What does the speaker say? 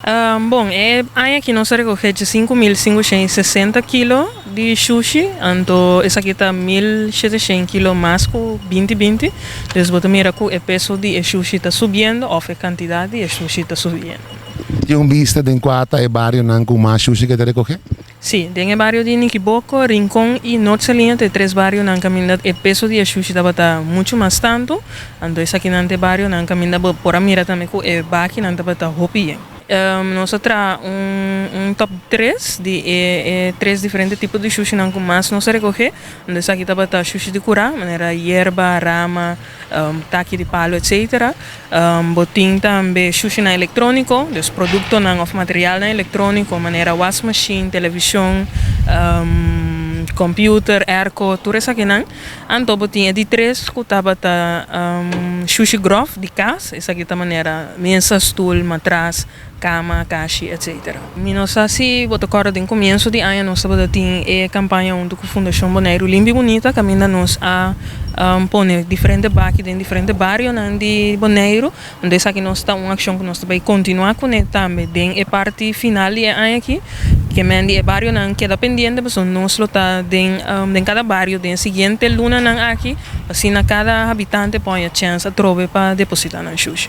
Bon, e aña aki nos a rekohé 5560 kilo di shushi, anto esaki ta 1700 kilo mas ku 2020. Dus bo ta mira ku e peso di e shushi ta subiendo òf e kantidat di e shushi ta subiendo. Tin un bista den kua ta e barionan ku mas shushi ke ta rekohé? Sí, den e bario di Nikiboko, Rincon i Noord Saliña ta e tres barionan kaminda e peso di e shushi tabata muchu mas tantu. Anto esakinan ta e barionan kaminda bo por a mira tambe ku e bakinan tabata hopi yen. Nos a traha un top tres di e tres diferente tipo di shushinan ku mas nos a rekohé. Anto esaki tabata shushi di kurá, manera yerba, rama, taki di palu etsetera. Bo tin tambe shushinan elektróniko, dus produktonan òf materialnan elektróniko manera wasmashin, televishon, kòmpiuter, airco, tur esakinan. Anto bo tin e di tres ku tabata shushi gròf di kas, esaki ta manera mesa, stul, matras, kama, kashi, etc. Mi no sa si bo ta kòrda den komienso di aña nos tabata tin e kampaña huntu ku Fundashon Boneiru Limpi Bunita kaminda nos a pone diferente baki den diferente barionan di Boneiru. Anto esaki nos ta un akshon ku nos ta bai kontinuá kuné tambe den e parti final di e aña aki. Ke men di e barionan keda pendiente pasobra nos lo ta den den kada bario den e siguiente lunanan aki pa asina kada habitante por haña chèns atrobe pa depositá nan shushi.